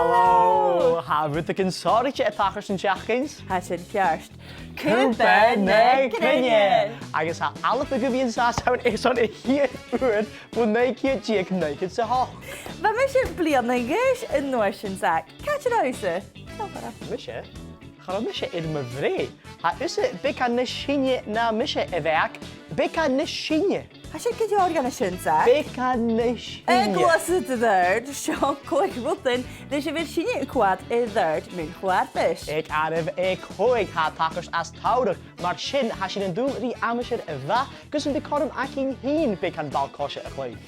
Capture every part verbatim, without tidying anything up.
Hello! Tha rudeigin sònraichte a' tachairt an t-seachdain. Tha sin ceart. Cupa na Cruinne! Agus tha Alba gu bhith an sàs ann airson a' chiad uair bho naoi ceud deug naochad 's a h-ochd. Bha mise bliadhna a dh'aois an uair sin, Zach. Càit an robh thusa? Mise? Cha robh mise air mo bhreith. Tha thusa beagan nas sine na mise, a Mhaic. Beagan nas sine. Tha sin gu leòr dha na sin, Zach. Beagan nas sine. Aig Glasad a' Bhàird, seo còig rudan leis a bheil sinne a' coimhead air adhart mun cho-fharpais. Aig àireamh a còig, tha e a' tachairt as t-samhradh, mar sin tha sinn an dùil ri aimsir mhath gus am bi cothrom againn fhìn beagan ball-coise a chluich.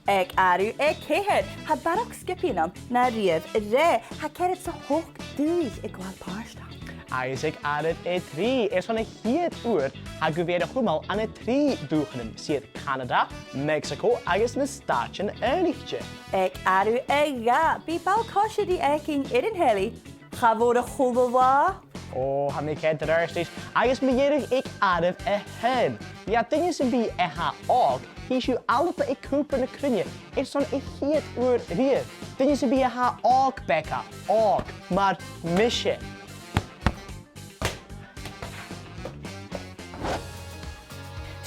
Aig àireamh a ceithir, tha barrachd sgiobaidhean ann na riamh roimhe, tha ceathrad 's a h-ochd dùthaich a' gabhail pàirt ann. Agus aig àireamh a trì, airson a' chiad uair, tha gu bhith air a chumail ann an trì dùthchannan, 's iad Canada, Mexico agus na Stàitean Aonaichte. Aig àireamh a dhà, bidh ball-coise ri fhaicinn air an telly, cha mhòr a h-uile latha. Ò, tha mi ceart gu leòr a-nis. Agus mu dheireadh aig àireamh a h-aon. Ged a tha duine sam bith a tha òg, chì sibh Alba aig Cupa na Cruinne airson a' chiad uair riamh. Duine sam bith a tha òg, Becca, òg, mar mise.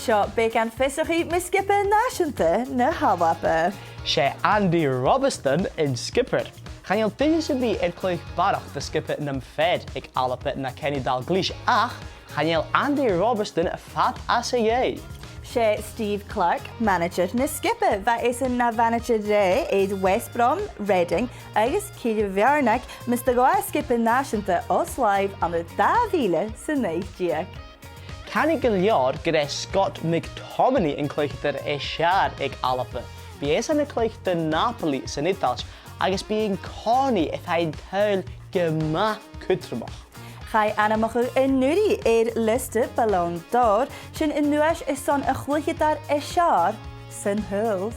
Seo beagan fiosrachaidh mu sgioba nàiseanta na h-Alba. 'S e Andy Robertson an sgiobair. Chan eil duine sam bith air cluich barrachd do sgioba nam fear aig Alba na Kenny Dalglish, ach chan eil Andy Robertson fada às a dhèidh. 'S e Steve Clarke manaidsear na sgioba. Bha esan na mhanaidsear roimhe aig West Brom, Reading agus Cille Mheàrnaig, mus do ghabh e sgioba nàiseanta os làimh ann an dà mhìle 's a naoi deug. Canaidh gu leòr gur e Scott McTominay an cluicheadair as fheàrr aig Alba. Bidh esan a' cluich do Napoli san Eadailt agus bidh an-còmhnaidh a' faighinn tadhal gu math cudromach. Chaidh ainmeachadh an-uiridh air liosta Ballon d'Or, sin an duais airson a' chluicheadair as fheàrr san t-saoghal.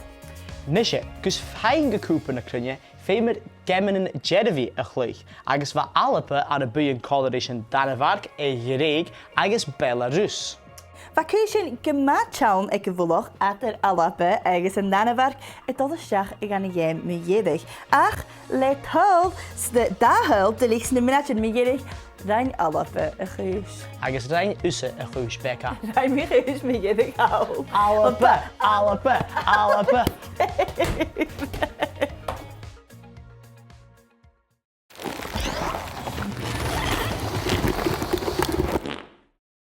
Nise, gus faighinn gu Cupa na Cruinne, feumar geamannan dearbhaidh a chluich, agus bha Alba ann am buidheann còmhla ris an Danmhairg, a' Ghrèig agus Belarus. Bha cùisean gu math teann aig a' mhullach eadar Alba agus an Danmhairg a' dol a-steach dhan a' gheama mu dheireadh. Ach le tadhal, sna, dà thadhal duilich sna mionaidean mu dheireadh, rinn Alba a' chùis. Agus rinn thusa a' chùis, Becca. Rinn mi a' chùis mu dheireadh, Alba. Alba, Alba, Alba.